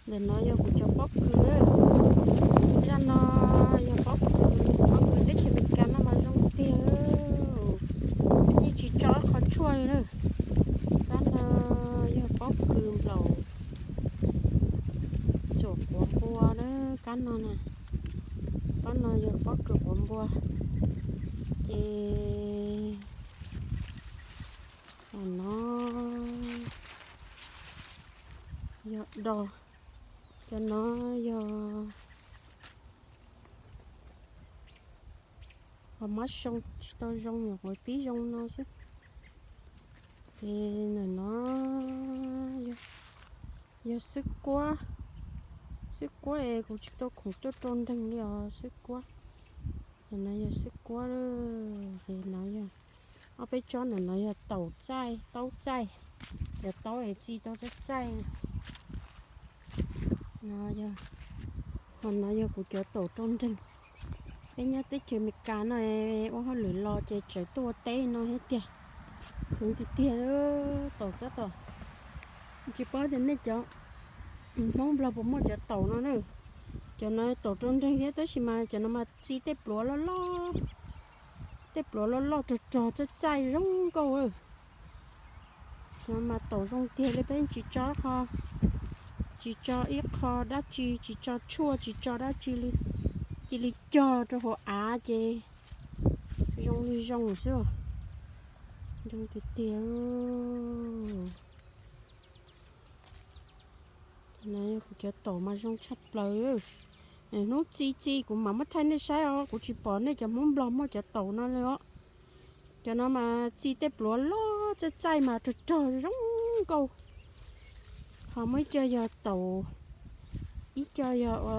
Ntawm no yog kuv cov pob kws. Zaj no yog pob kws, pob kws teb chaws Amelikas no mas zoo tiag. Yeej tsis tso qhov tshuaj li na. Kab no yog pob kws nplaum txuam quav npua na, kab no na. Kab no yog pob kws quav npua. Ces no yog do, cov no yog qhov mab zoo, tsis tau zoo, nyuam qhuav pib zoo no xwb. Ces ntawm no yog xwb kuab, xwb kuab es kuv tsis tau khoom tuaj rau nreeg li os xwb kuab. Ntawm no yog xwb kuab, ces no yog ob peb tsob, ntawm no yog taum txaij, taub txaij, cov taub es txi tau txaij txaij. Ho no yog kuv cov taum rau nreeg. Peb nyob teb chaws Amelikas no ua hauj lwm los ces tseem tuaj ua teb no thiab tiag. Khwv tiag tiag, taum tab tom, tsis paub tias nej cov Hmoob Nplog puas muaj cov taum no na. Cov no taum rau nreeg thiab tab sis mas cov no mas txi tej pluav loj loj, tej pluav loj loj rog rog txaij txaij zoo nkauj. Cov no mas taum zoo tiag li, peb tsis tso qho, tsis tso ib qho dab tsi, tsis tso tshuaj, tsis tso dab tsi li, cia li cog rau hauv av ces zoo li zoo xwb. Zoo tiag tiag. Kuv cov taum mas zoo tshaj plaws. Hnub txi txi kuv mam muab thaij nej saib os, kuv tsis pom nej cov Hmoob Nplog muaj cov taum no li os. Cov no mas txi tej pluav loj txaij txaij mas rog rog zoo nkauj. Ho muaj ib co yog taum, ib co yog ua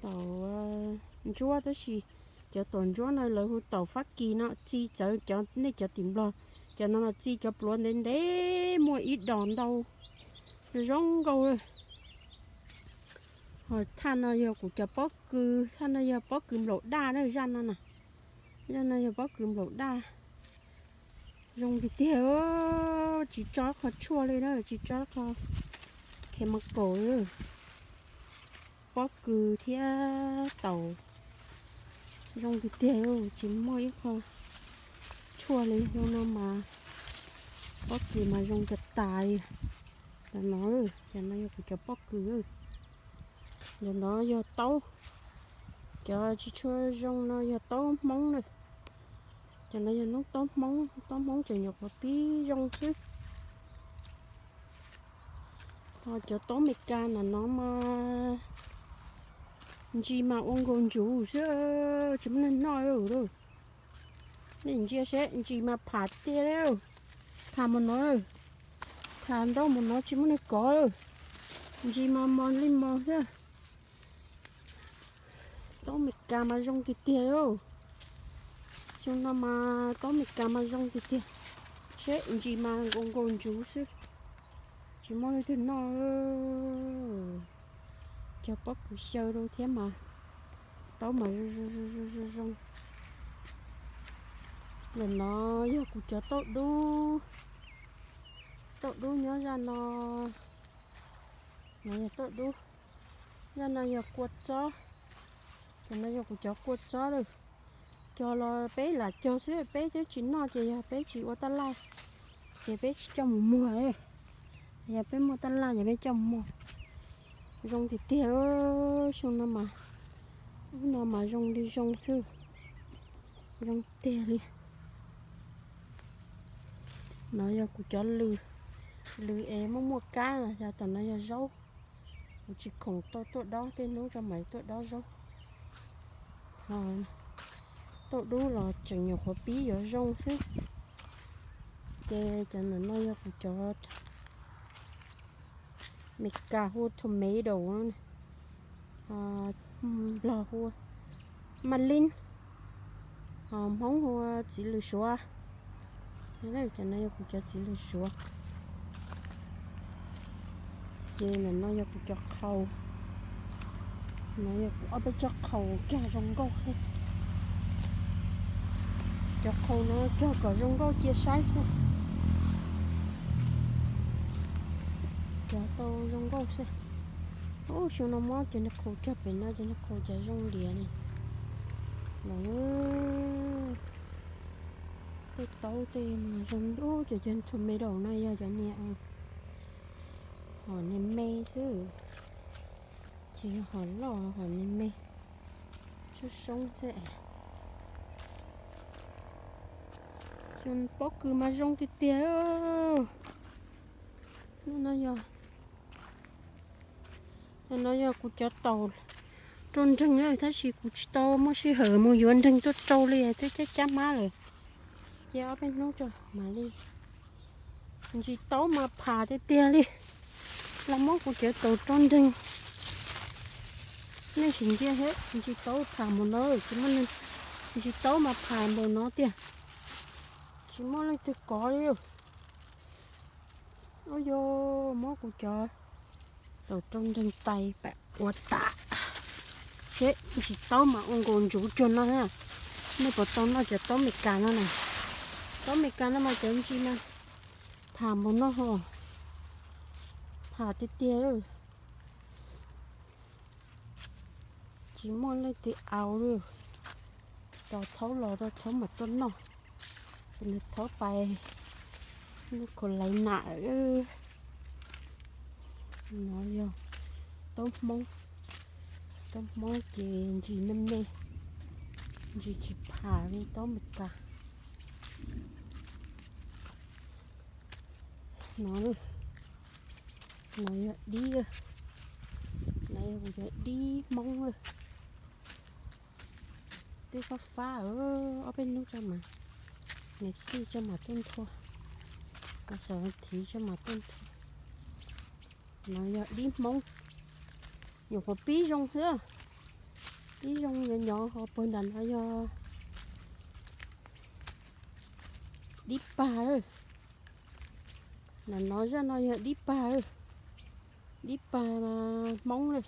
taum ntsuab, tab sis cov taum ntsuab no lawv hu taum Fab Kis no, txi txawv cov nej cov tim Nplog. Cov no mas txi cov pluav ntev ntev muaj ib dos ntau, zoo nkauj. Ho thaj no yog kuv cov pob kws, thaj no yog pob kws nplaum daj na, zaj no na. Zaj no yog pob kws nplaum daj. Zoo tiag tiag, tsis tso qho tshuaj li na, tsis tso qho chemical li. Pob kws thiab taum zoo tiag tiag, tsis muaj ib qho tshuaj li. Zoo no mas pob kws mas zoo kawg tas li. Cov no, cov no yog kuv cov pob kws. Ntawm no yog taub, cov tsis tshua zoo no yog taub Hmoob na. Cov no yog noob taub Hmoob, taub Hmoob tseem nyuam qhuav pib zoo xwb. Ho cov taub Amelikas na no mas ntsis mas ua nkaus ntsuv xwb, tsis muaj neeg noj li. Nej ntsia seb, ntsis mas pham tiag li, pham mus no, pham ntau mus no tsis muaj neeg kov li. Ntsis mas mos li mos xwb. Taub Amelikas mas zoo tiag tiag li. Xyoo no mas taub Amelikas mas zoo tiag tiag. Seb, ntsis mas nkaus nkaus ntsuv xwb, tsis muaj leej twg noj. Cog pob kws xyaw rau thiab mas taub mas zoo zoo zoo. Ntawm no yog kuv cov tauj dub, tauj dub nyob zaj no. No yog tauj dub, zaj no yog kua txob. Cov no yog kuv cov kua txob lawm. Cog los peb lam cog xwb, peb twb tsis noj ces yog peb tsis ua taj laj ces peb tsis coj mus muag. Yog peb muaj taj laj ces peb coj mus muag. Zoo tiag tiag, xyoo no mas, ub no mas zoo li zoo xwb, zoo tiag li. No yog kuv cov lws, lws es muaj muaj kab, yog tam no yog zaub. Kuv tsis khoom tau tuaj dob, tej hnub tso mam tuaj dob zaub. Tauj dub los tseem nyuam qhuav pib yuav zoo xwb. Ces cov ntawm no yog kuv cov Meskas hu tomato, Nplog hu malin, Hmoob hu txiv lws suav. Cov no yog kuv cov txiv lws suav. Ces ntawm no yog kuv cov qhaus. No yog kuv ob peb tsob qhaus cog zoo nkauj thiab. Cov qhaus no cog kom zoo nkauj cia saib xwb. Cov tau zoo nkauj xwb. Ub, xyoo no muab cov niag qhus cog pem no, cov niag qhus cov zoo lias li. Los, tej taub tej no zoo dub, cov cov tornado no yog cov niag hom niag me xwb, ces yog hom loj hom niag me, soob soob xwb. Pob kws mas zoo tiag tiag. No yog, no yog kuv cov taum rau nreeg, tab sis kuv tsis tau muaj sij hawm mus yuav nreeg tuaj rau li, twb cab cab mab lawm. Ces ob peb hnub tso mam li. Ntsis taub mas pham tiag tiag li. Los muab kuv cov taum rau nreeg, nej sim ntsia thiab, ntsis taub pham npaum no, tsis muaj, ntsis taub mas pham npaum no tiag, tsis muaj leej twg kov li. Ua yog muab kuv cov taum rau nreeg tais pam ua tas, seb ntsis taub mas ua nkaus ntsuv cuag no na. Nej puas tau noj cov taub Meskas no na? Taub Meskas no mas cov ntsis mas pham npaum no ho, pham tiag tiag. Tsis muaj leej twg au li. Tos thaub los rau thaub mam tuaj noj. Tus nws thaub pais nuj khaus laiv nam. No yog taub Hmoob. Taub Hmoob ces ntsis me me, ntsis tsis pham li taub Meskas. No, no yog dib, no yog kuv cov dib Hmoob. Twb fab fab, ob peb hnub tso mas, nws xij tso mas tuaj nthua, xav thiv tso mas tuaj nthua. No yog dib Hmoob, nyuam qhuav pib zoo xwb, pib zoo nyov nyov ho puag nram no yog dib pag. Nram no zaj no yog dib pag, dib pag Hmoob na.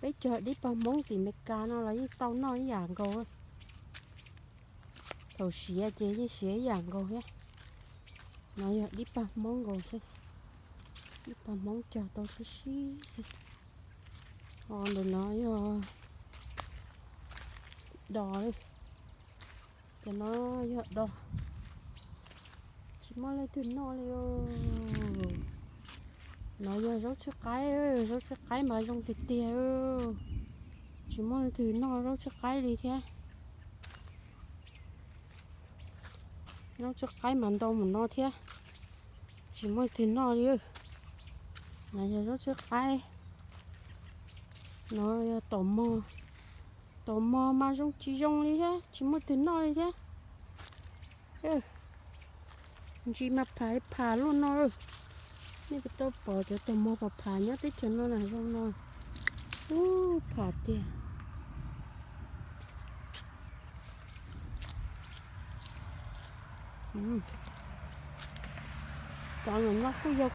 Peb cog dib pag Hmoob tim Meskas no los yeej tau noj ib yam nkaus. Thaum siav ces yeej siav ib yam nkaus thiab. No yog dib pag Hmoob nkaus xwb. Dib pag Hmoob cog tau sib sib xwb. Ho ntawm no yog dos, cov no yog dos. Tsis muaj leej twg noj li. No yog zaub txhwb qaib, zaub txhwb qaib mas zoo tiag tiag, tsis muaj leej twg noj zaub txhwb qaib li thiab. Zaub txhwb qaib mas ntau mus no thiab, tsis muaj leej twg noj li. No yog zaub txhwb qaib. No yog taum mog, taum mog mas zoo tsis zoo li thiab, tsis muaj leej twg noj li thiab. Ntsis mas pham pham luaj no. Nej puas tau pom cov taum mog pham pham nyob teb chaws no na zoo no. Ub, pham tiag. Cov no kuj yog